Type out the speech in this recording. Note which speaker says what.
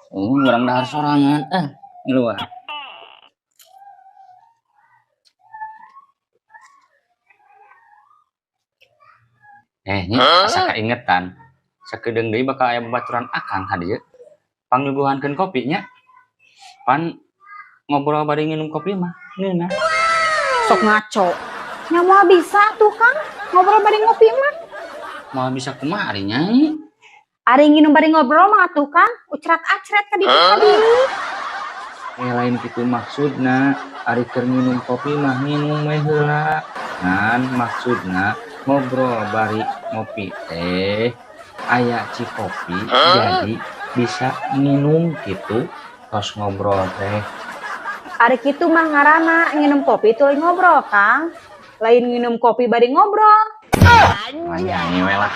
Speaker 1: Oh, urang dahar sorangan. Ngeluar. Nyi, asa kaingetan. Sakedeung deui bakal aya babaturan akang ka dieu. Pangnyuguhankeun kopi nya. Pan ngobrol bari nginum kopi mah ngeunah.
Speaker 2: Sok ngaco. Nya moal bisa tuh Kang, ngobrol bari ngopi mah.
Speaker 1: Moal bisa kumaha ari Nyai?
Speaker 2: Ari nginum bari ngobrol mah atuh Kang, ucrat-acret ka ditu ka dieu.
Speaker 1: Lain kitu maksudna, ari keur nginum kopi mah nginum we heula. Ngan maksudna ngobrol bari ngopi teh aya cikopi jadi bisa nginum kitu tos ngobrol teh.
Speaker 2: Ari kitu mah ngaranna nginum kopi tuluy ngobrol Kang. Lain nginum kopi bari ngobrol.
Speaker 1: Nyanyi we lah.